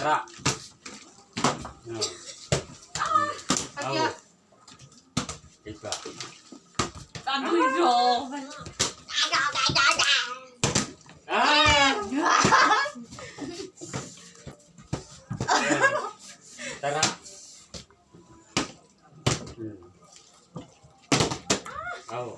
Tara. Akia. Ipa. Ah! Tara. Aw.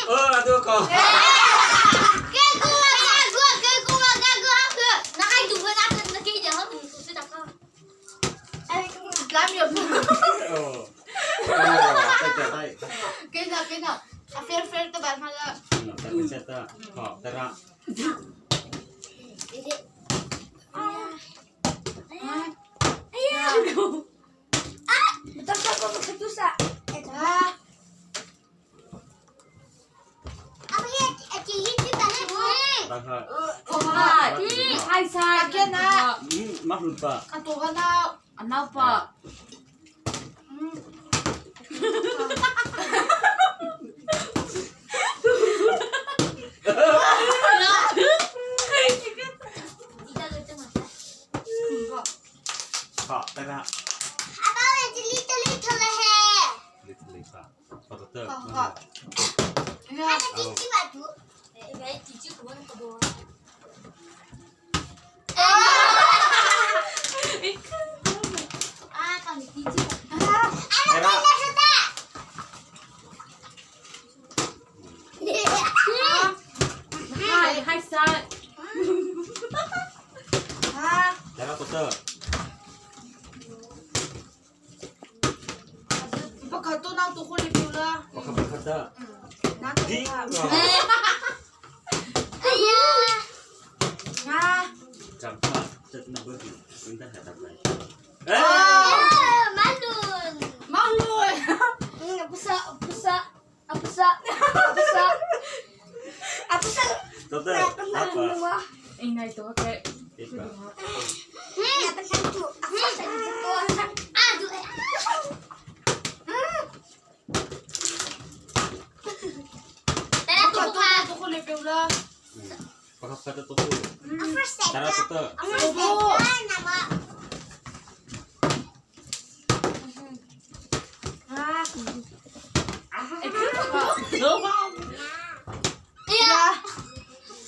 Oh, aduh ko. Oh. Kena kena. A fair fair ta ban hala. Tara. Mahlun pa. Anapa. Kha tara. Little pa. Patatap. Tara. Hai, hai sa. Tara patatap. Pakhato na to ko la. Pakapakata. Na Di. Na. Champa. Chat na bagi. Minta hadap lagi. Eh! Mahlun. Total. Apa? Inay to kay. Ipa. Pakhato na to ko la. Pakapakata to. Tara patatap. Ha. No.